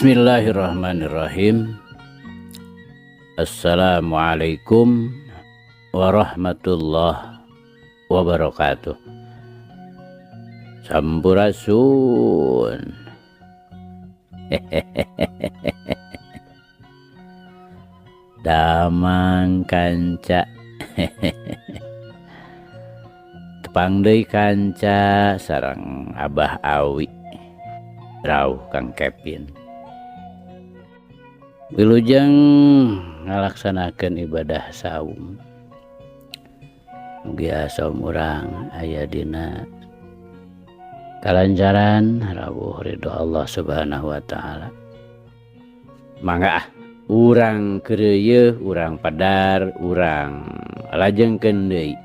Bismillahirrahmanirrahim. Assalamualaikum warahmatullahi wabarakatuh. Sampurasun. Damang kanca. Tepang deui kanca sareng Abah Awi. Rauh Kang Kevin. Wilujeng ngalaksanakeun ibadah saum. Mugia saum urang aya dina kalancaran rawuh ridho Allah Subhanahu wa taala. Mangga ah urang keureuyeung, urang padar, urang lajengkeun deui.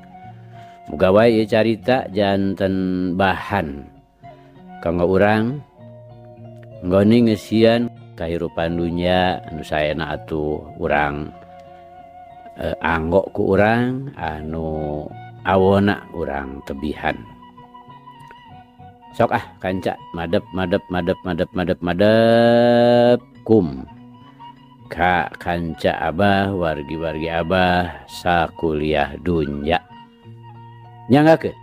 Muga wae ieu carita janten bahan kanggo urang nggoni ngeusian kahirupan dunya anu saena atuh urang anggo ku urang anu awona urang tebihan. Sok ah kanca madep madep madep madep madep madep kum ka kanca abah wargi-wargi abah sakuliah dunya. Nyanggakeun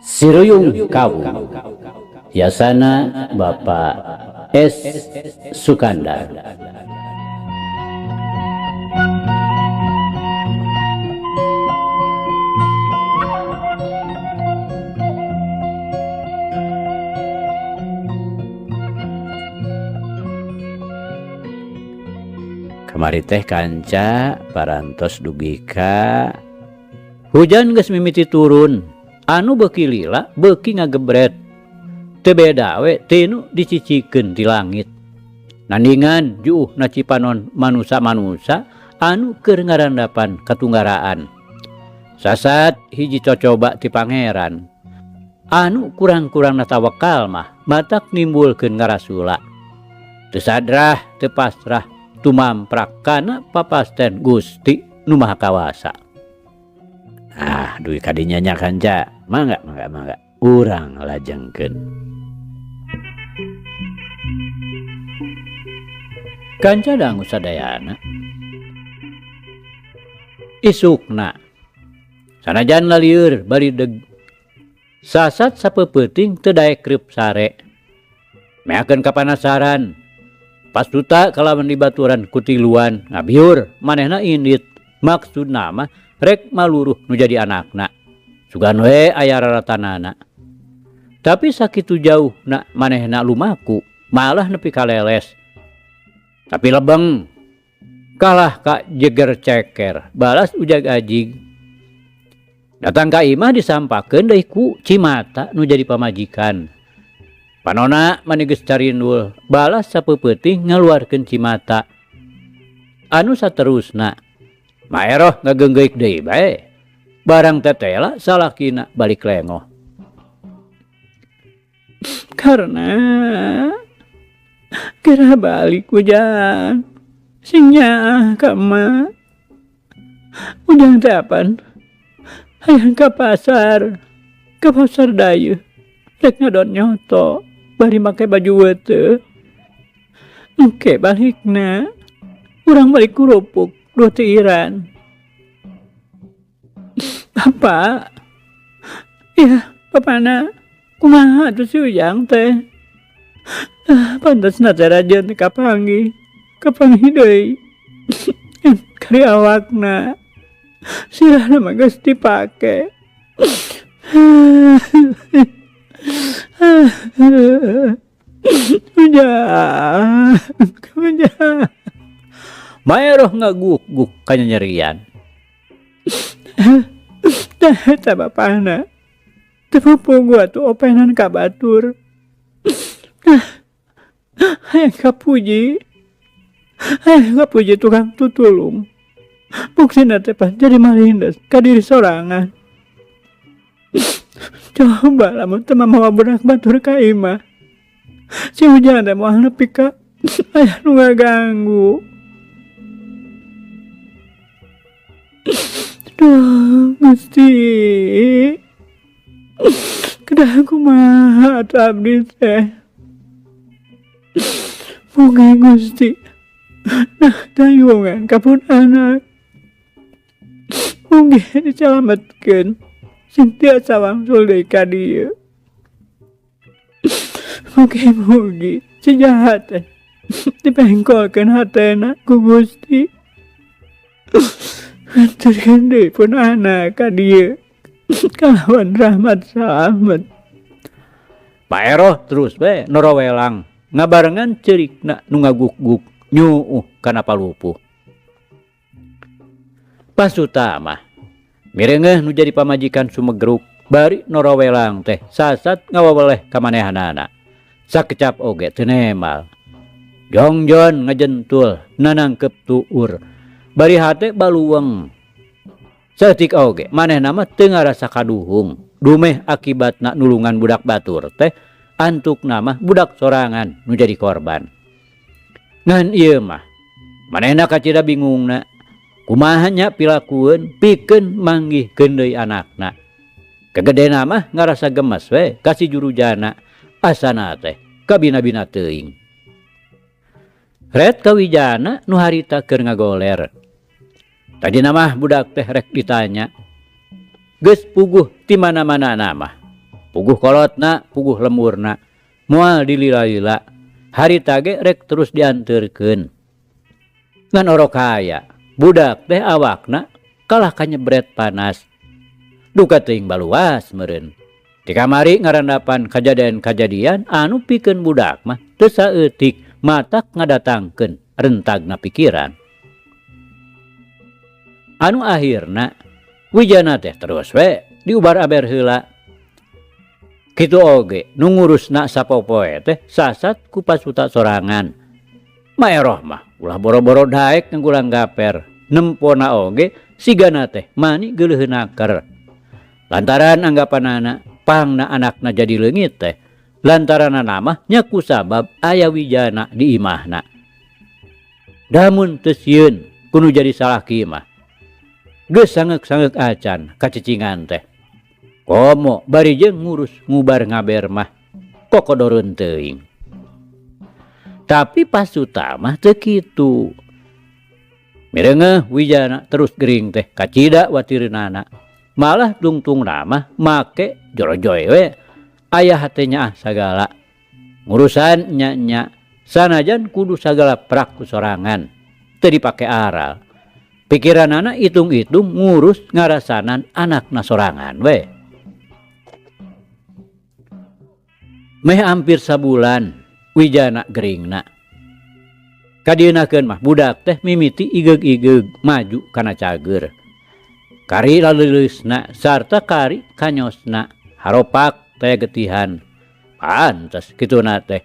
Siruyung Kawu Yasana Bapak S. Sukandar. Kamari teh kanca parantos dugi ka hujan geus mimiti turun, anu beuki lila beuki ngagebret. Teu beda we tinu dicicikeun ti langit. Nandingan juuh na cipanon manusa-manusa anu keur ngarandapan katunggaraan. Sasat hiji cocoba ti pangeran. Anu kurang-kurangna tawakal mah matak nimbulkeun ngarasula. Teu sadrah teu pasrah tumamprak kana papasten Gusti nu Maha Kawasa. Ah, duit kadinya nya kanca. Mangga, mangga, mangga. Urang lajengkeun. Kanca dangu sadayana. Isukna. Sanajan lalieur bari deg. Sasat sapeupeting teu daek reup sare. Meakeun kapanasaran. Pastuta kalawan dibaturan kutiluan ngabiur manehna indit. Maksudna mah rek maluruh nu jadi anakna. Sugan we aya raratanana. Tapi sakitu jauh na manehna lumaku malah nepi kaleles. Tapi lebeng kalah ka jeger ceker balas ujag ajig. Datang ka imah disampakeun deui ku Cimata nu jadi pamajikan. Panona mani geus carindul balas sapeupeutih ngaluarkeun Cimata. Anu saterusna Maeroh ngageunggeuk deui bae. Barang tetela salakina balik lengoh. Karena kira balik ujang sing nyaah ka emak. Ujang teh apan? Hayang ka pasar dayeuh. Rek ngadon nyoto bari make baju weuteuh. Engke balikna urang balik kurupuk roti Iran. Bapak, ya bapana kumaha atuh si Ujang teh? Ah, pantasna teh rajeun teh kapanggih, kapanggih deui. Kari awakna sirahna mah geus dipake. Ujang, Ujang. Maeroh ngaguk-guk kanyanyerian. Tah eta bapana. Teu pupunggu atuh openan ka batur. Hayang kapuji. Hayang kapuji tukang tutulung. Buktina teh pan jadi malindes ka diri sorangan. Coba lamun teu mamawa budak batur ka imah. Si Ujang teh moal nepi ka aya nu ngaganggu. Duh, Gusti. Kedah kumaha atuh abdi teh. Mugi Gusti nah tanggungan ka pun anak. Mugi disalametkeun sing tiasa wangsul deui ka dieu. Mugi-mugi si jahat teh dipengkolkeun hatena ku Gusti. Nganterkeun deui pun anak ka dieu kalawan rahmat salamet. Paeroh terus we norowelang ngabarengan ceurikna nu ngaguk-guk nyuuh kana palupuh. Pasuta mah mireungeuh nu jadi pamajikan sumegruk bari norowelang teh sasat ngawaweleh ka manehanana. Sakecap oge teu nemal. Jongjon ngajentul nanangkep tuur bari hate baluweng. Saeutik oge manehna mah teu ngarasa kaduhung dumeh akibatna nulungan budak batur teh antukna mah budak sorangan nu jadi korban. Ngan ieu mah manehna kacida bingungna kumaha nya pilakueun pikeun manggihkeun deui anakna. Kagedena mah ngarasa gemes we ka si jurujana asana teh kabina-bina teuing. Ret ka Wijana nu harita keur ngagoler. Tadina mah budak teh rek ditanya. Geus puguh ti mana-manana mah. Puguh kolotna, puguh lemurna. Moal dilila-lila. Harita ge rek terus dianteurkeun. Ngan orok haya, budak teh awakna kalah kanyebret panas. Duka teuing baluas meureun. Ti kamari ngarandapan kajadian-kajadian anu pikeun budak mah teu saeutik matak ngadatangkeun rentagna pikiran. Anu akhirna Wijana teh terus we diubar-aber heula. Kitu oge nu ngurusna sapopoe teh sasat ku pasuta sorangan. Maeroh mah ulah boro-boro daek nggulang gaper. Nempona oge sigana teh mani geuleuheun naker. Lantaran anggapanana pangna anakna jadi leungit teh lantaranana mah nya kusabab aya Wijana di imahna. Damun teu sieun ku nu jadi salaki mah. Geus sangeuk-sangeuk acan kacicingan teh. Komo bari jeung ngurus ngubar ngaber mah kokodoreun teuing. Tapi pasuta mah teu kitu. Mireungeuh Wijana terus gering teh kacida watireunana. Malah tungtungna mah make jorojoy we aya hate nyaah sagala. Ngurusan nya-nya sanajan kudu sagala prak ku sorangan teu dipake aral. Pikiranana itung-itung ngurus ngarasanan anakna sorangan we. Meh hampir sabulan Wijana geringna. Kadieunakeun mah budak teh mimiti igeug-igeug maju kana cager. Kari laleuleusna sarta kari kanyosna haropak taya getihan. Pantes kituna teh.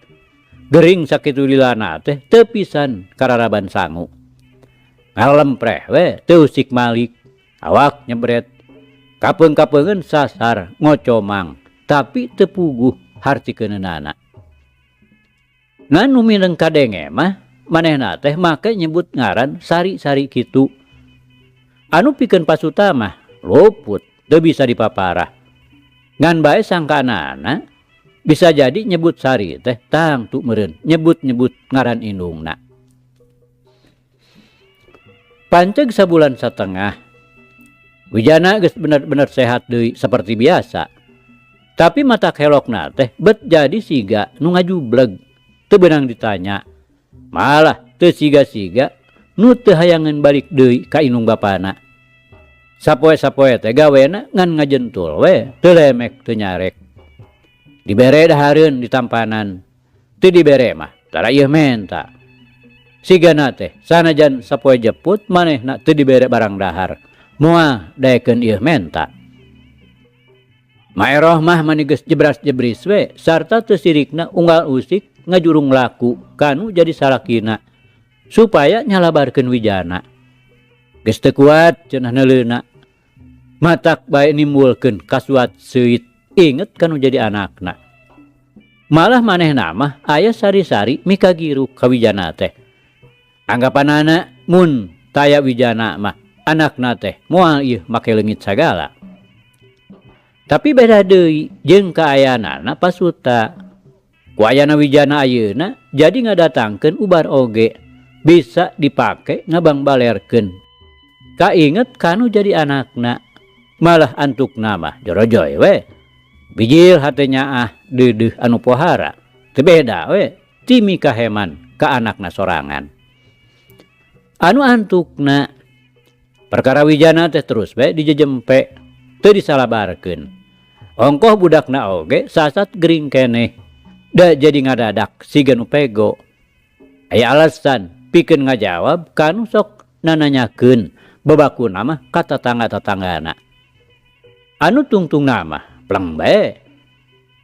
Gering sakitu lilana teh teu pisan kararaban sangu. Ngalempreh we teu usik malik, awak nyebret. Kapeung-kapeungeun sasar ngocomang tapi teu puguh hartikeunana. Ngan nu mineng kadenge mah manehna teh make nyebut ngaran sari-sari kitu. Anu pikeun pasuta mah luput teu bisa dipaparah. Ngan bae sangkanana bisa jadi nyebut sari teh tangtu meureun nyebut-nyebut ngaran indungna. Panceg sabulan satengah Wijana geus bener-bener sehat deui seperti biasa. Tapi mata kelokna teh bet jadi siga nu ngajubleg teu beunang ditanya. Malah teu siga-siga nu teu hayangeun balik deui ka indung bapana. Sapoe-sapoe teh gawena ngan ngajentul we, teu lemek teu nyarek. Dibere dahareun ditampanan, teu dibere mah tara ieu menta. Sigana teh sanajan sapoe jeput manehna teu dibere barang dahar, moal daekeun ieu menta. Maeroh mah mani geus jebras-jebris we sarta teu sirikna unggal usik ngajurung laku kanu jadi salakina supaya nyalabarkeun Wijana. Geus teu kuat cenah neuleuna. Matak bae nimbulkeun kasuat seuit inget kanu jadi anakna. Malah manehna mah aya sari-sari mikagiruk ka Wijana teh. Anggapanana mun taya Wijana mah anakna teh moal ieu make leungit sagala. Tapi beda deui jeung kaayaanana pasuta. Ku ayana Wijana ayeuna jadi ngadatangkeun ubar oge bisa dipake ngabangbalerkeun. Kainget kanu jadi anakna malah antukna mah jorojoy we. Bijil hate nyaah deudeuh anu pohara teu beda we ti mikaheman ka anakna sorangan. Anu antukna perkara Wijana teh terus we dijejempe teu disalabarkeun. Ongkoh budakna oge sasat gering keneh da jadi ngadadak siga nu pego. Aya alasan pikeun ngajawab kanu sok nananyakeun babakuna mah ka tatangga-tatanggana. Anu tungtungna mah pleng bae.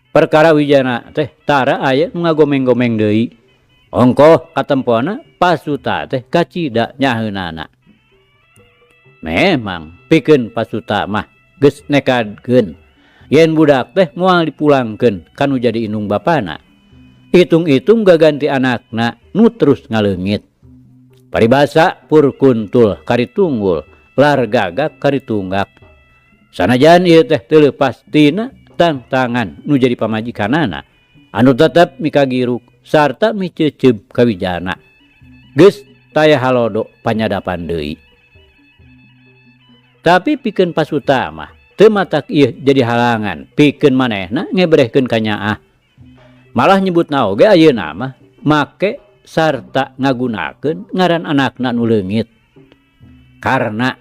Perkara Wijana teh tara aya nu ngagomeng-gomeng deui. Ongkoh katempona Pasuta teh kacida nyaheunana. Memang pikeun Pasuta mah geus nekadkeun yen budak teh moal dipulangkeun kanu jadi indung bapana. Hitung-hitung gaganti anakna nu terus ngaleungit. Paribasa pur kuntul kari tunggul, lar gagak kari tunggak. Sanajan ieu teh teu leupas tina tantangan nu jadi pamajikanana anu tetep mikagiruk sarta miceuceub ka Wijana. Geus taya halodo panyadapan deui. Tapi pikeun Pasuta mah teu matak ieu jadi halangan pikeun manehna ngebrehkeun ka nyaah. Malah nyebutna oge ayeuna mah make sarta ngagunakeun ngaran anakna nu leungit. Karena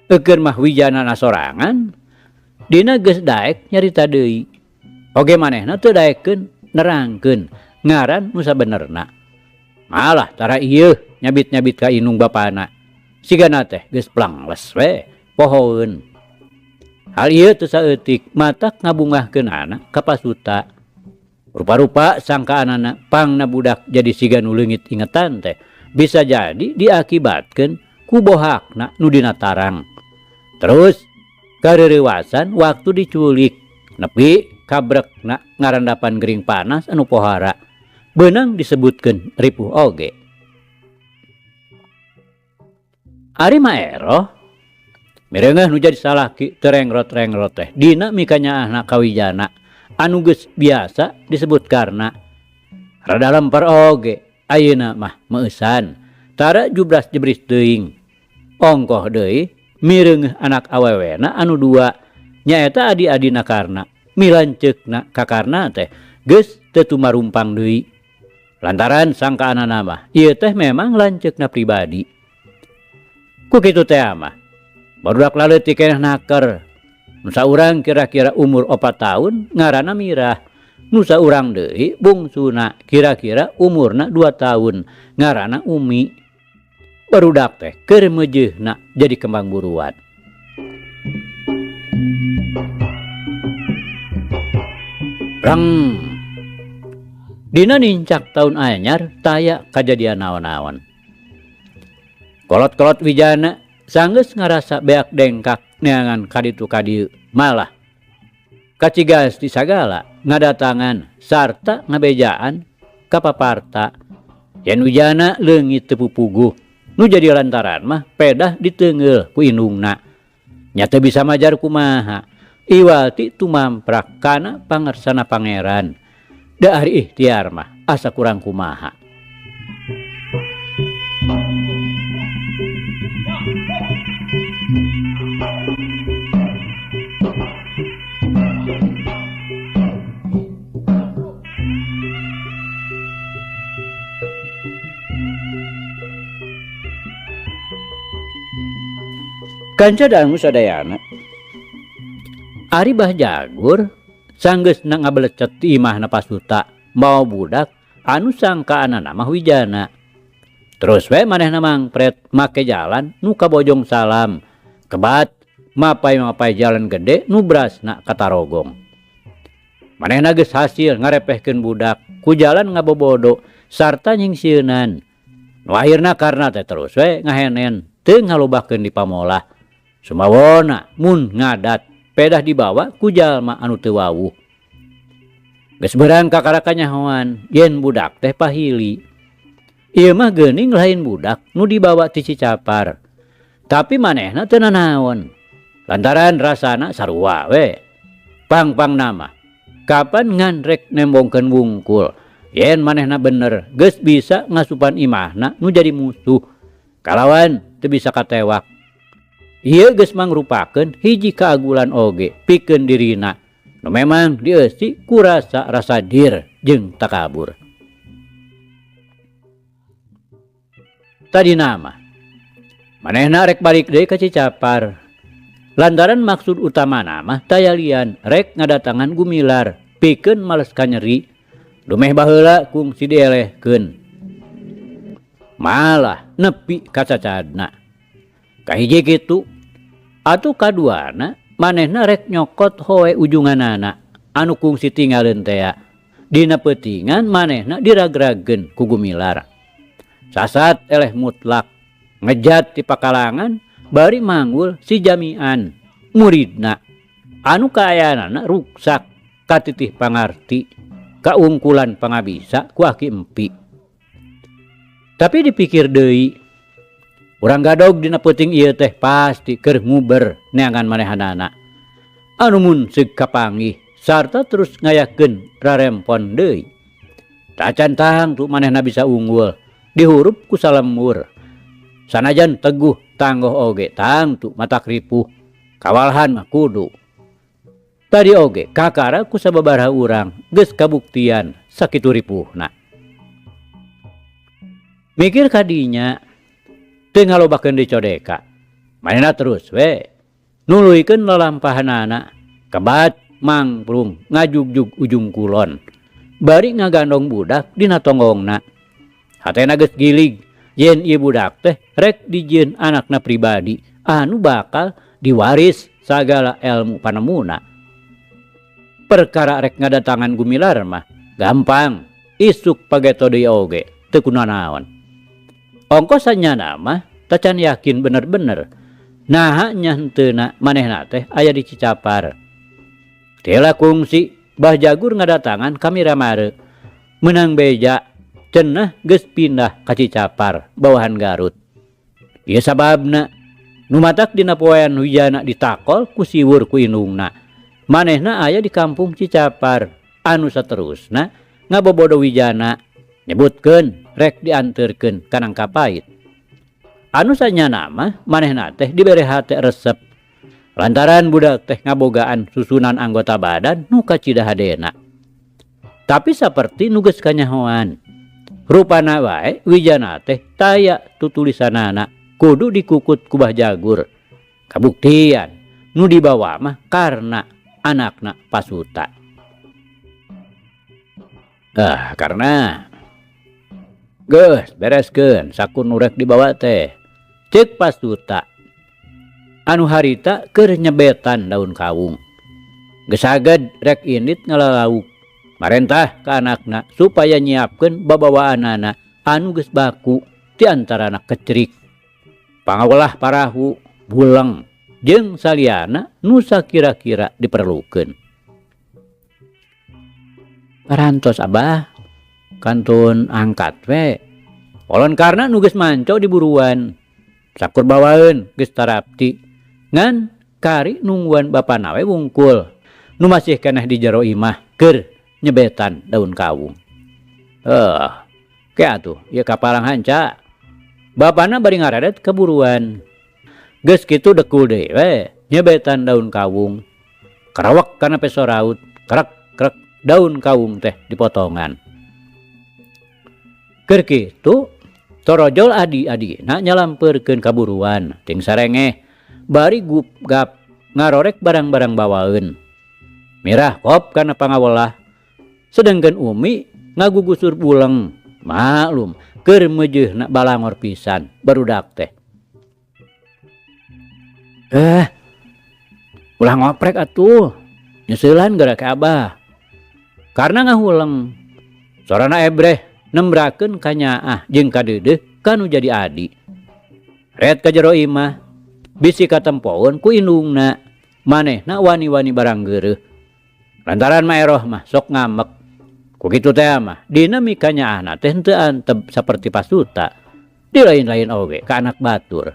eukeun mah Wijana sorangan dina geus daek nyarita deui. Oge manehna teu daekeun nerangkeun ngaran nu sabenerna. Malah tara ieu nyabit-nyabit ka indung bapana. Sigana teh geus plangles we pohoeun. Hal ieu teu saeutik matak ngabungahkeunana ka Pasuta. Rupa-rupa sangkaanana pangna budak jadi siga nu leungit ingetan teh bisa jadi diakibatkeun ku bohakna nu dina tarang. Terus kareurewasan waktu diculik nepi kabrekna ngarandapan gering panas anu pohara beunang disebutkeun ripuh oge. Ari Maeroh mireungeuh nu jadi salaki teu rengrot-rengrot teh dina mikanyaahna ka Wijana anu geus biasa disebut karna rada lemper oge ayeuna mah meusan tara jubras jebris teuing. Ongkoh deui mireungeuh anak awewena anu dua nyaeta adi-adina Karna milanceukna ka Karna teh geus teu tumarumpang deui lantaran sangkaanana mah ieu teh memang lanceukna pribadi. Ku kitu teh mah barudak laleutik keneh naker. Nu saurang kira-kira umur 4 tahun ngaranna Mirah. Nu saurang deui bungsuna kira-kira umurna 2 tahun ngaranna Umi. Barudak teh keur meujeuhna jadi kembang buruan. Reng. Dina nincak tahun anyar taya kajadian naon-naon. Kolot-kolot Wijana sanggeus ngarasa beak dengkak neangan kaditu kadieu malah kacigas di sagala ngadatangan sarta ngabejaan ka paparta yen Wijana leungit teu pupuguh nu jadi lantaran mah pedah diteungeul ku indungna nya teu bisa majar kumaha iwal ti tumamprak kana pangersana pangeran da ari ikhtiar mah asa kurang kumaha. Kanca dangu sadayana Ari Bah Jagur sanggeusna ngabelecet ti imahna Pasuta mawa budak anu sangkaanana mah Wijana. Terus we manehna mangpret make jalan nu kabojong salam kebat mapai-mapai jalan gede nu brasna katarogong. Manehna geus hasil ngarepehkeun budak ku jalan ngabobodo sarta nyingsieunan. Nu akhirna karna teh terus we ngahenen teu ngalobahkeun di pamolah. Sumawona mun ngadat pedah dibawa ku jalma anu teu wawuh. Geus beurang kakara kanyahoan yen budak teh pahili. Ieu mah geuning lain budak nu dibawa ti Cicapar. Tapi manehna teu nanaon. Lantaran rasana sarua we. Pang-pang nama. Kapan ngan rek nembongkeun wungkul yen manehna bener geus bisa ngasupan imahna nu jadi musuh kalawan teu bisa katewak. Ieu geus mangrupakeun hiji kaagulan oge pikeun dirina nu memang dieusi ku rasa rasa dir jeung takabur. Tadina mah manehna rek balik deui ka Cicapar lantaran maksud utamana mah taya lian rek ngadatangan Gumilar pikeun males kanyeri dumeh baheula kungsi dielehkeun. Malah nepi ka cacadna. Kahiji kitu atuh kaduana manehna rek nyokot hoe ujunganana anu kungsi tinggaleun tea. Dina peutingan manehna diragrageun ku Gumilar. Sasat eleh mutlak ngejat ti pakalangan bari manggul si jamian muridna anu kaayaanana ruksak katitih pangarti kaungkulan pangabisa ku Aki Empi. Tapi dipikir deui urang gadog dina peuting ieu teh pasti keur nguber neangan manehanana anu mun seug kapanggih sarta terus ngayakeun rarempon deui. Tacan tangtu manehna bisa unggul dihurup ku salemur. Sanajan teguh tanggoh oge tangtu matak ripuh kawalahan mah kudu. Tadi oge kakara ku sababaraha urang geus kabuktian sakitu ripuhna. Mikir kadinya teu ngalobakeun deui codeka. Manehna terus we nuluykeun lalampahanana kebat mangprung ngajugjug ujung kulon bari ngagandong budak dina tonggongna. Hatena geus gilig yen ieu budak teh rek dijieun anakna pribadi anu bakal diwaris sagala elmu panemuna. Perkara rek ngadatangan Gumilar mah gampang, isuk pageto deui oge teu kunanaon. Ongkos sanyana mah tacan yakin bener-bener naha nya henteuna manehna teh aya di Cicapar. Tela kungsi Bah Jagur ngadatangan ka Miramare meunang beja cenah geus pindah ka Cicapar bawahan Garut. Ieu sababna nu matak dina poean Wijana ditakol ku siwur ku indungna. Manehna aya di kampung Cicapar anu saterusna ngabobodo Wijana nyebutkeun rek dianterkeun ka Nangka Pait. Anu sanyana mah manehna teh dibere hate resep lantaran budak teh ngabogaan susunan anggota badan nu kacida hadena. Tapi saperti nu geus kanyahoan rupana wae Wijana teh taya tutulisanana kudu dikukut ku Bah Jagur. Kabuktian nu dibawa mah karena anakna Pasuta. Karena geus bereskeun sakur nu rek dibawa teh. Ceuk Pasuta anu harita keur nyebetan daun kawung. Geus saged rek indit ngalalauk marentah ka anakna supaya nyiapkeun babawaanana anu geus baku ti antarana kecrik, pangawelah parahu, buleng jeung saliana nu sakira-kira diperlukeun. Parantos abah kantun angkat we. Polon karna nu geus manco di buruan. Sakur bawaeun geus tarapti ngan kari nungguan bapana we wungkul nu masih keneh di jero imah keur nyebetan daun kawung. Ke atuh ieu kapalang hanca. Bapana bari ngaredet keburuan. Geus kitu dekul deui we nyebetan daun kawung. Karawak kana peso raut, krek krek daun kawung teh dipotongan. Keur kitu torojol adi-adina nyalampeurkeun kaburuan ting sarengeh bari gup gap ngarorek barang-barang bawaeun. Mirah kop kana pangawelah sedengkeun Umi ngagugusur buleng maklum keur meujeuhna balangor pisan barudak teh. Ulah ngoprek atuh nyeuselan gara ka abah. Karena ngahuleng sorana ebreh nembrakeun kanyaah jeung kadeudeuh kanu jadi adi. Ret ka jero imah bisi katempoeun ku indungna manehna wani-wani barang geureuh. Lantaran maeroh mah sok ngamek. Ku kitu teh mah dina mikanyaahna teh henteu antep saperti Pasuta. Di lain-lain oge ka anak batur.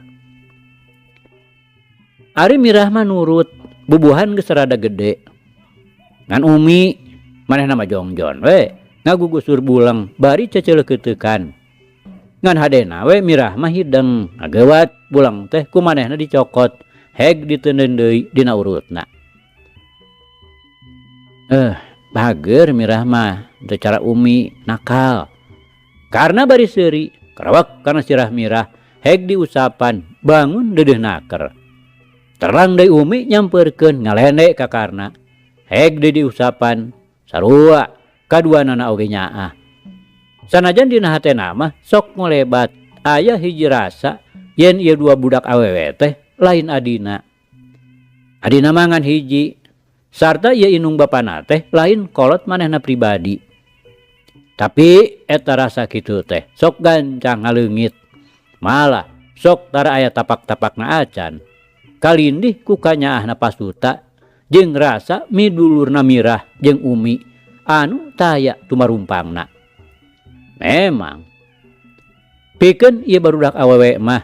Ari Mirah mah nurut bubuhan geus rada gede. Ngan Umi Manehna mah jongjon we ngagugusur buleng bari ceceleukeutekan. Ngan hadena we Mirah mah hideng ngageuwat buleng teh ku manehna dicokot heg diteundeun deui dina urutna. Bager Mirah mah teu cara Umi nakal. Karna bari seuri karawak kana sirah Mirah heg diusapan bangun deudeuh naker. Terang deui Umi nyampeurkeun ngalende ka Karna heg deui diusapan sarua kaduanana oge nyaah. Sanajan dina hatena mah sok ngolebat aya hiji rasa yen ieu dua budak awewe teh lain adina. Adina mah ngan hiji sarta ieu indung bapana teh lain kolot manehna pribadi. Tapi eta rasa kitu teh sok gancang ngaleungit. Malah sok tara aya tapak-tapakna acan. Kalindih ku kanyaahna Pasuta jeung rasa midulurna Mirah jeung Umi anu taya tumarumpangna. Memang pikeun ieu barudak awewe mah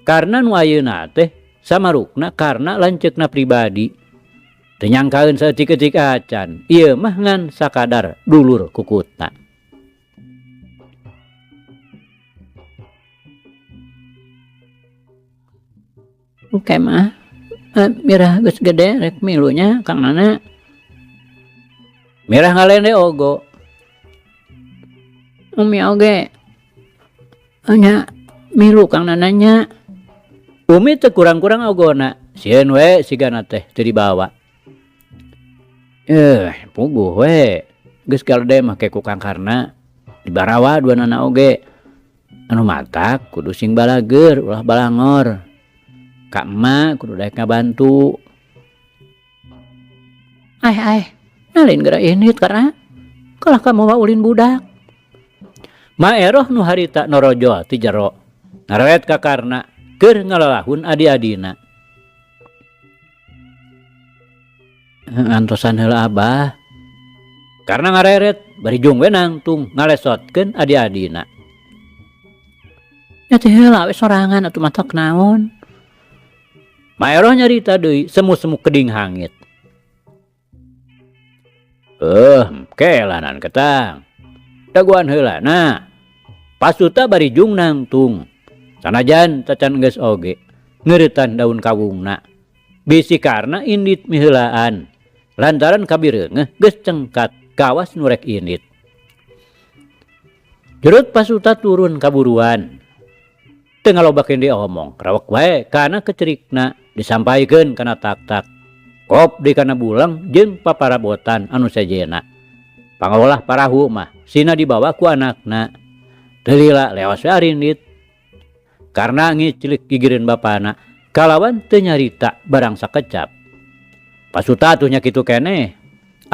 karena nu ayeuna teh samarukna karena lanceukna pribadi. Teu nyangkaeun saeutik-eutik acan, ieu mah ngan sakadar dulur kukutna. Oke mah, Mirah geus gede rek milunya Kang Nana. Mirah ngalende ogo. Umi oge nya milu Kang Nananya. Umi teu kurang-kurang ogona, sieun we sigana teh teu dibawa. Puguh we. Geus galede mah ke ku Kang Karna. Dibarawa dua nana oge. Anu matak kudu sing balageur ulah balangor. Ka emak kudu daek ngabantu. Ai ai, nalin geura indit karena kalah kamu mah ulin budak. Ma Eroh nu harita norojol ti jero ngaroet ka Karna keur ngalalahun adi-adina. Ngantosan heula abah. Karna ngareret bari jung we nangtung ngalesotkeun adi-adina. Nya teh heula we sorangan atuh matak naon. Ma Eroh nyarita deui semu-semu keding hangit. Kelanan ketang. Daguan heula na. Pasuta bari jung nangtung. Sanajan tacan geus oge ngeuretan daun kawungna. Bisi karna indit miheulaan. Lantaran kabireungeuh geus cengkat kawas nu rek indit. Jurut Pasuta turun kaburuan. Teu ngalobakeun diomong, rawek wae kana kecerikna disampaikeun kana tak-tak. Kop di kana buleng jeung paparabotan anu sejena. Pangolah parahu mah sina dibawa ku anakna. Teu lila leos we arindit. Karna ngiclik gigireun bapana kalawan teu nyarita barang sakecap. Pasuta atuh nya kitu keneh.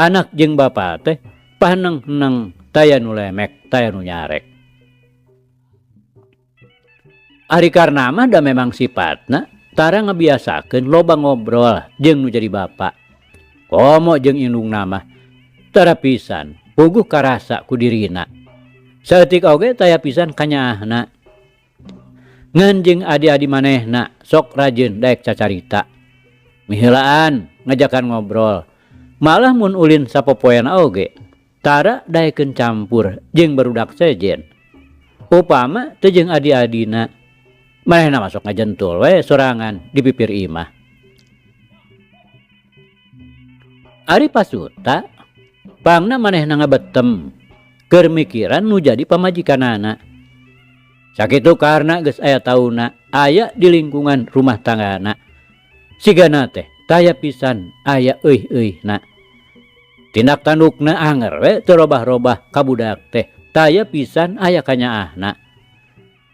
Anak jeung bapa teh paheneng-heneng taya nu lemek taya nu nyarek. Ari Karna mah da memang sifatna tara ngabiasakeun loba ngobrol jeung nu jadi bapa. Komo jeung indungna mah tara pisan puguh karasa ku dirina. Saeutik oge taya pisan kanyaahna. Ngan jeung adi-adi manehna sok rajin daek cacarita. Miheulaan ngajakan ngobrol. Malah mun ulin sapopoeana oge tara daekeun campur jeung barudak sejen. Upama teu jeung adi-adina manehna masuk ngajentul we sorangan di pipir imah. Ari Pasuta pangna manehna ngabetem keur mikiran nu jadi pamajikanana. Sakitu karna geus aya tauna aya di lingkungan rumah tanggana. Sigana teh taya pisan aya euy-euyna. Tindak tandukna anger we teu robah-robah ka budak teh taya pisan aya kanyaahna.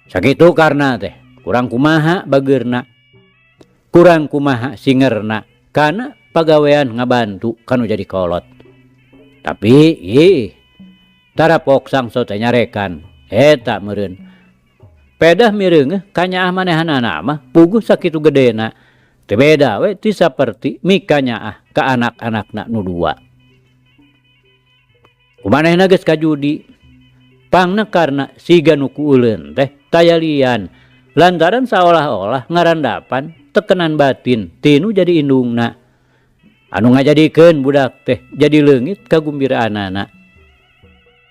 Sakitu karna teh kurang kumaha bageurna, kurang kumaha singerna kana pagawean ngabantu kanu jadi kolot. Tapi ih tara pok sangso teh nyarekan eta meureun. Pedah mireungeuh kanyaah manehanana mah puguh sakitu gedena. Teu beda we ti saperti mikanyaah ka anak-anakna nu dua. Kumanehna geus kajudi pangna karna siga nu kuuleun teh taya lian lantaran saolah-olah ngarandapan tekenan batin tinu jadi indungna. Anu ngajadikeun budak teh jadi leungit kagumbiraanana.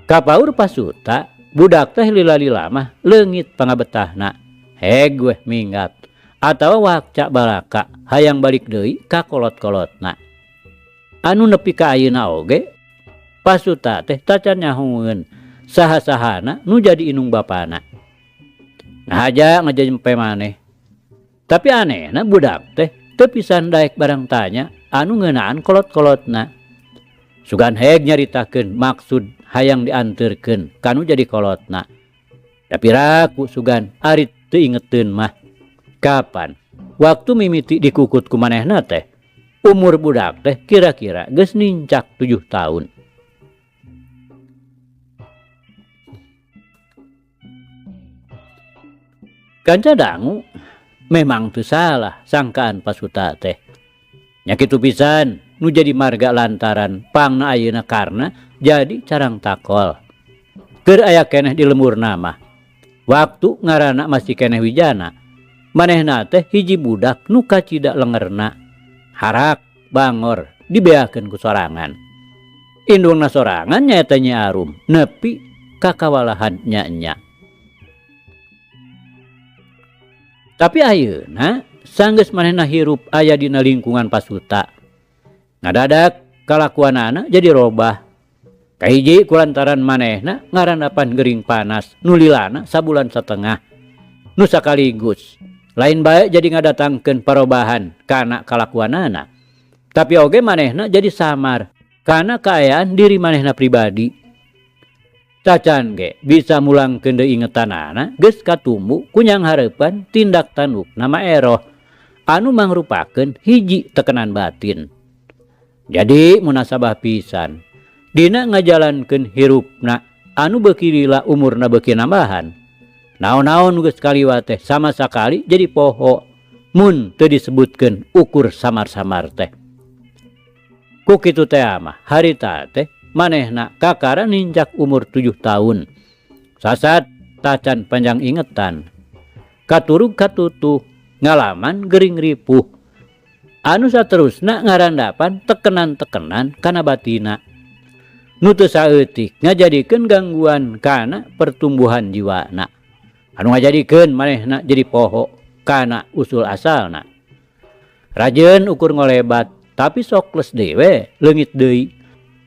Kapaur Pasuta budak teh lila-lila mah leungit pangabetahna. Heg weh minggat atawa wakca balaka hayang balik deui ka kolot-kolotna. Anu nepi ka ayeuna oge Pasuta teh tacan nyahoeun saha-sahana nu jadi indung bapana. Ngahaja ngajempe maneh. Tapi anehna budak teh teu pisan daek barang tanya anu ngeunaan kolot-kolotna. Sugan heg nyaritakeun maksud hayang dianterkeun kanu jadi kolotna. Tapi raku sugan ari teu ingeteun mah. Kapan waktu mimiti dikukut ku manehna teh umur budak teh kira-kira geus nincak 7 tahun. Kanca dangu memang teu salah sangkaan Pasuta teh. Nya kitu pisan nu jadi marga lantaran pangna ayeuna karna jadi carang takol. Keur aya keneh di lemurna mah. Waktu ngaranna masih keneh wijana, manehna teh hiji budak nu kacida lengerna. Harak bangor dibeakeun ku sorangan. Indungna sorangan nyaeta Nyi Arum nepi ka kawalahan nya-nya. Tapi ayeuna sanggeus manehna hirup aya dina lingkungan Pasuta. Ngadadak kalakuanana jadi robah. Kahiji kulantaran manehna ngarandapan gering panas nu lilana sabulan setengah. Nu sakaligus lain bae jadi ngadatangkeun parobahan kana kalakuanana. Tapi oge manehna jadi samar kana kaayaan diri manehna pribadi. Tacan ge bisa mulangkeun deui ingetanana geus katumbu kunyang hareupan tindak tanduk nama eroh anu mangrupakeun hiji tekenan batin. Jadi munasabah pisan dina ngajalankeun hirupna anu beuki lila umurna beuki nambahan. Naon-naon geus kaliwat teh sama sakali jadi poho mun teu disebutkeun ukur samar-samar teh. Ku kitu teh mah harita teh manehna kakara nincak umur 7 tahun. Sasat tacan panjang ingetan. Katurug katutuh ngalaman gering ripuh. Anu saterusna ngarandapan tekenan-tekenan kana batina. Nu teu saeutik ngajadikeun gangguan kana pertumbuhan jiwana. Anu ngajadikeun manehna jadi poho kana usul asalna. Rajeun ukur ngolebat tapi sok les deui we leungit deui.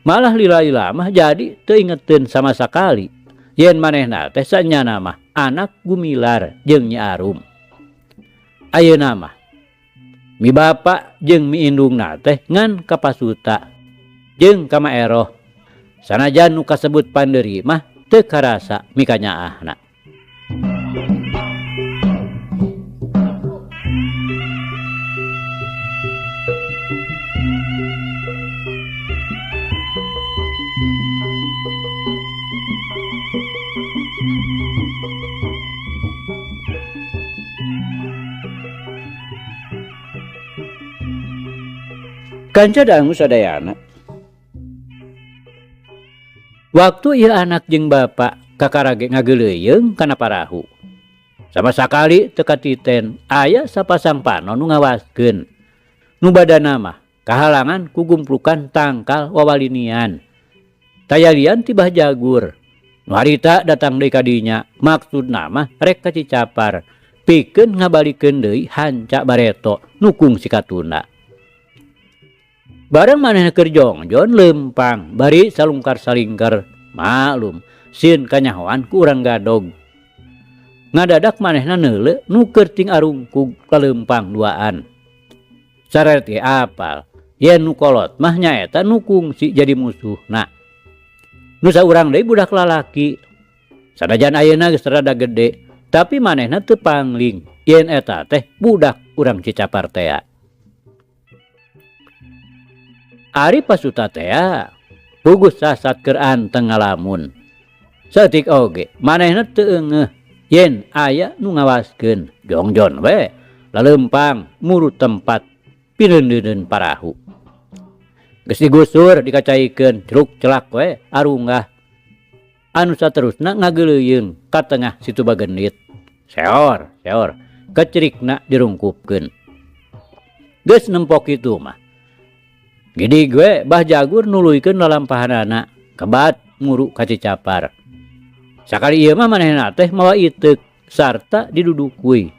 Malah lila-lila mah jadi teu ingeteun sama sakali yen manehna teh sanyana mah anak Gumilar jeung Nyi Arum. Ayeuna mah mi bapa jeung mi indungna teh ngan ka Pasuta jeung ka Maeroh. Sanajan nu kasebut pandeuri mah teu karasa mikanyaahna. Kanca dangu sadayana. Waktu ieu anak jeung bapa kakarage ngageuleuyeung kana parahu. Sama sakali teu katiten aya sapasang panon nu ngawaskeun. Nu badana mah kahalangan ku gumplukan tangkal wawalinian. Tayalian tibah jagur. Nu harita datang deui ka dinya, maksudna mah rek ka Cicapar pikeun ngabalikeun deui hanca bareto nu kungsi katunda. Bareng manehna keur jongjon leumpang bari salungkar-salingkar maklum sieun kanyahoan ku urang gadog. Ngadadak manehna neuleu nu keur ting arungkug kaleumpang duaan. Sarert ge apal yen nu kolot mah nyaeta nu kungsi jadi musuhna. Nu saurang deui budak lalaki. Sanajan ayeuna geus rada gede tapi manehna teu pangling yen eta teh budak urang Cicapar tea. Ari Pasuta tea puguh sasat keur anteng ngalamun. Saeutik oge manehna teu eungeuh yen aya nu ngawaskeun jongjon we laleumpang muru tempat pineundeun parahu. Geus digusur dikacaikeun celuk celak we arunggah. Anu saterusna ngageuleuyeung ka tengah situ bagendit. Seor seor kecerikna dirungkupkeun. Geus nempok kitu mah. Gidig we Bah Jagur nuluykeun lalampahanana kebat muru ka Cicapar. Sakali ieu mah manehna teh mawa iteuk sarta didudukui.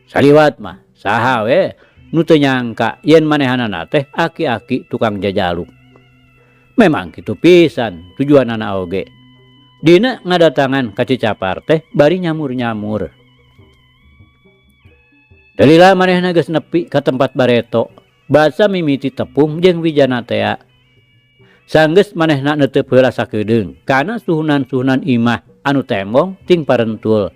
Saliwat mah saha we nu teu nyangka yen manehanana teh aki-aki tukang jajaluk. Memang kitu pisan tujuanana oge. Dina ngadatangan ka Cicapar teh bari nyamur-nyamur. Teu lila manehna geus nepi ka tempat bareto. Basa mimiti tepung jeung wijana tea. Sanggeus manehna neuteup heula sakedeung kana suhunan-suhunan imah anu tembong ting parentul.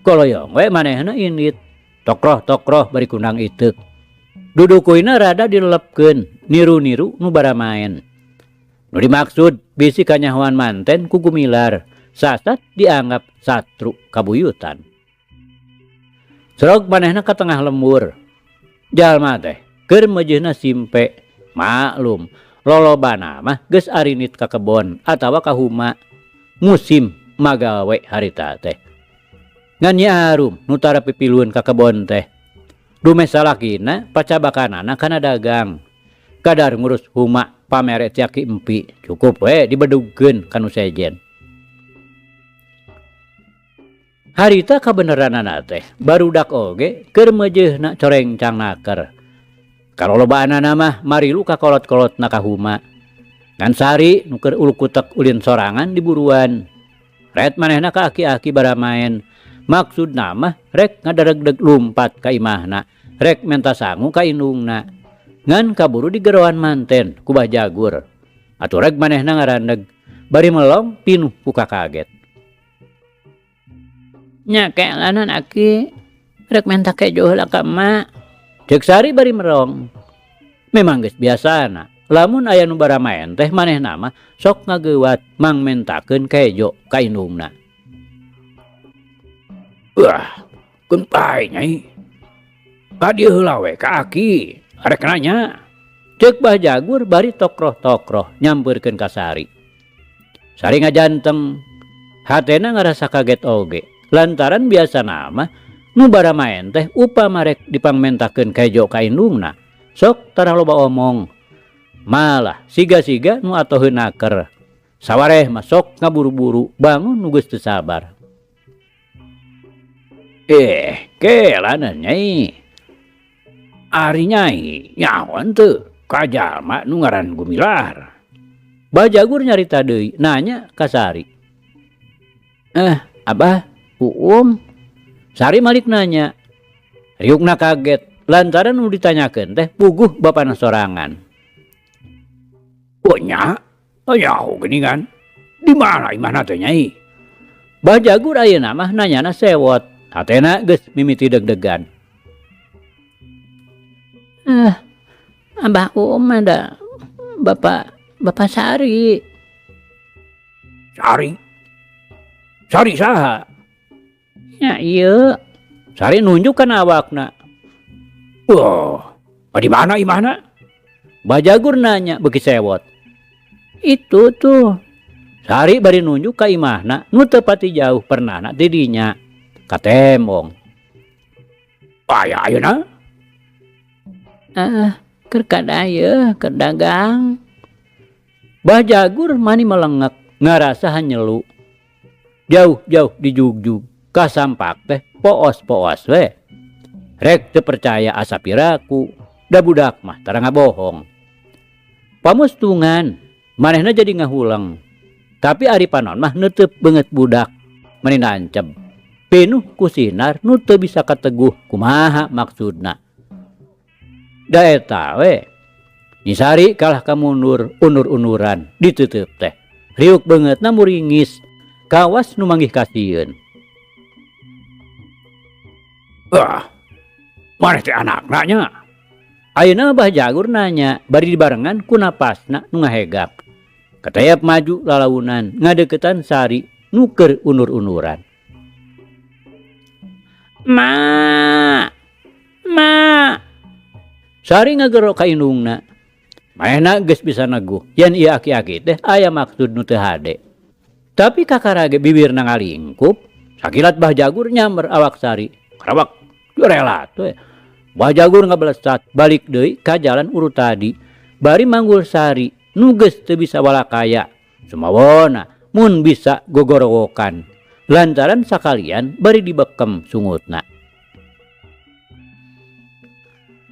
Koloyong we manehna indit, tokroh-tokroh bari kundang iteuk. Dudukuina rada dilelepkeun, niru-niru nu baramaen. Nu dimaksud bisi kanyahoan manten ku Gumilar, sasat dianggap satru kabuyutan. Serog manehna ka tengah lembur. Jalma teh keur meujeuhna simpe, maklum lolobana mah geus arinit ka kebon atawa ka huma. Musim magawe harita teh. Ngan Nyi Arum nu tara pipilueun ka kebon teh. Dumeh salakina pacabakanana kana dagang. Kadar ngurus huma pamere ti aki empi cukup we dibedugkeun ka nu sejen. Harita kabeneranana teh barudak oge keur meujeuhna corengcang naker. Kalolobaanana mah marilu ka kolot-kolotna ka huma. Ngan Sari nu keur ulukutek ulin sorangan diburuan. Ret manehna ka aki-aki baramaen. Maksudna mah rek ngadaregdeg lumpat ka imahna, rek menta sangu ka indungna. Ngan kaburu digeroan manten ku Bah Jagur. Atuh reg manehna ngarandeg bari melong pinuh ku kakaget. Nya keelanan aki rek menta kejo heula ka emak. Ceuk Sari bari merong. Memang geus biasana, lamun aya nu baramaen teh manehna mah sok ngageuwat mangmentakeun kejo ka indungna. Wah, keun pae nyai. Ka dieu heula we ka aki, arek nanya. Ceuk Bah Jagur bari tokroh-tokroh nyampeurkeun ka Sari. Sari ngajanteng, hatena ngarasa kaget oge, lantaran biasana mah nu baramaen teh upama rek dipangmentakeun kejo ka indungna, sok tara loba omong. Malah siga-siga nu atoheun naker. Sawareh mah sok ngaburu-buru bangun nu geus teu sabar. Kelanan nyai. Ari nyai nyaho teu ka jalma nu ngaran Gumilar. Bah Jagur nyarita deui nanya ka Sari. Abah, Uum. Sari malik nanya. Riukna kaget lantaran nu ditanyakeun teh puguh bapana sorangan. Oh nya, oh nyaho geuningan. Di mana imahna teh nyai? Bah Jagur ayeuna mah nanyana sewot. Hatena geus mimiti deg-degan. Abah Uum ada bapak Sari. Sari? Sari saha? Ya ieu. Sari nunjuk kana awakna. Wah, di mana imahna? Bah Jagur nanya beuki sewot. Itu tuh. Sari bari nunjuk ka imahna nu teu pati jauh pernahna ti dinya. Ka tembong. Aya ayeuna? Keur kada ieu, keur dagang. Bah Jagur mani melengek ngarasa hanyelu. Jauh-jauh dijugjug kasampak teh poos-poos we. Rek teu percaya asa piraku, da budak mah tara ngabohong. Pamustungan manehna jadi ngahuleng. Tapi ari panon mah neuteub beungeut budak mani nanceb. Pinuh ku sinar nu teu bisa kateguh kumaha maksudna. Da eta we. Nyi Sari kalah ka mundur undur-unduran diteuteub teh. Riuk beungeutna muringis kawas nu manggih kasieun. Wah, maneh teh anakna nya? Ayeuna Bah Jagur nanya bari dibarengan ku napasna nu ngahegak. Katayap maju lalaunan ngadeukeutan Sari nu keur undur-unduran. Ma, ma. Sari ngagero ka indungna. Manehna geus bisa neguh yen ieu aki-aki teh aya maksud nu teu hade. Tapi kakara ge bibirna ngalingkup, sakilat Bah Jagur nyamber awak Sari. Karawak, relat we. Bah Jagur ngabelesat balik deui ka jalan urut tadi. bari manggul Sari nu geus teu bisa walakaya sumawona mun bisa gogorowokan lantaran sakalian bari dibekem sungutna.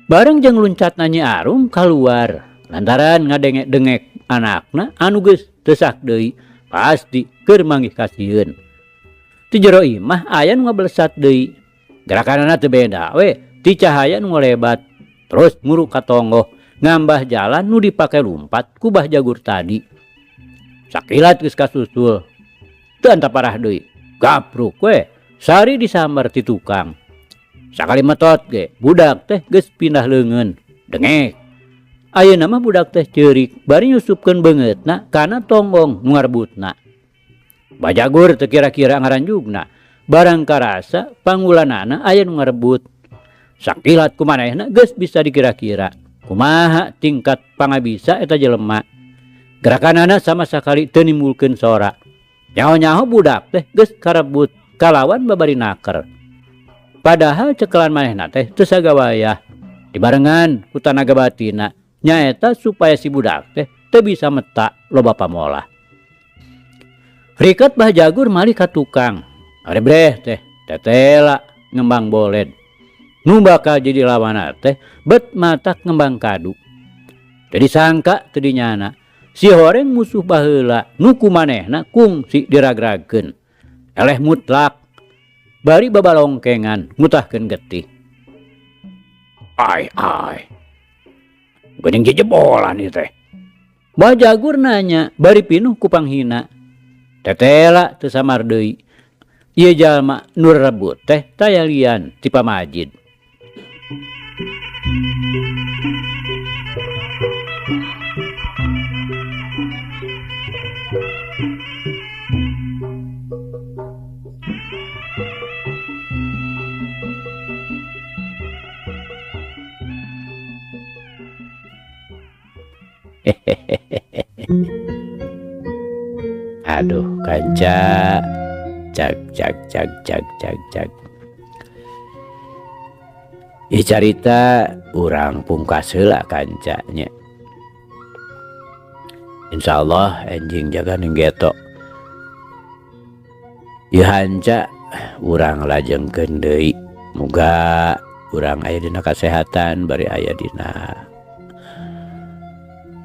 Bareng jeung luncatna Nyi Arum kaluar lantaran ngadengek-dengek anakna anu geus teu sak deui pasti keur manggih kasieun. Ti jero imah aya nu ngabelesat deui. Gerakanana teu beda we ti cahaya nu ngolebat terus muru ka tonggoh ngambah jalan nu dipake lumpat ku Bah Jagur tadi. Sakilat geus kasusul. Teu antaparah deui. Gabruk we Sari disambar ti tukang. Sakali metot ge budak teh geus pindah leungeun. Dengek. Ayeuna mah budak teh ceurik bari nyusupkeun beungeutna kana tonggong nu ngarebutna. Bajagur teu kira-kira ngaranjugna. Barang karasa pangulanana aya nu ngarebut. Sakilat kumanehna geus bisa dikira-kira. Kumaha tingkat pangabisa eta jelema. Gerakanana sama sakali teu nimbulkeun sora. Nyaho-nyaho budak teh geus karebut kalawan babari naker. Padahal cekelan manehna teh teu sagawayah. Dibarengan ku tanaga batina nyaeta supaya si budak teh teu bisa meta loba pamolah. Riket Bah Jagur malih ka tukang. Arebreh teh tetela ngembang boled. Nu bakal jadi lawana teh bet matak ngembang kadu. Jadi sangka teu dinyana si horeng musuh baheula nu kumanehna kungsi diragragkeun. Eleh mutlak bari babalongkengan ngutahkeun getih. Ai ai. Geuning jejebolan ieu teh. Bah Jagur nanya bari pinuh ku panghina. Tetela teu samar deui. Ieu jalma nu rebut teh taya lian ti pamajid. Aduh kanca, cag cag cag cag cag cag. Ieu carita urang pungkas heula kanca nya. Insyaallah enjing jaga ning geto. Ieu hanca urang lajengkeun deui. Muga urang aya dina kasehatan bari aya dina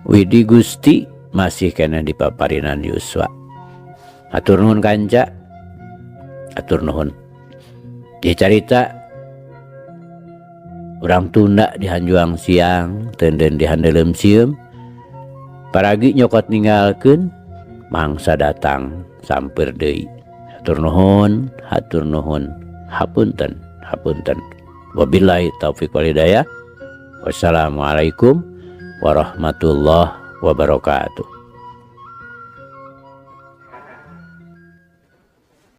Widi Gusti masih kena di paparinan Yuswa. Hatur nuhun kanca. Hatur nuhun. Ieu carita urang tunda di hanjuang siang, teunden di handeuleum sieum. Paragi nyokot ninggalkeun mangsa datang sampeur deui. Hatur nuhun, hatur nuhun. Hapunten, hapunten. Wabillahi taufik wal hidayah. Wassalamualaikum warahmatullahi wabarakatuh.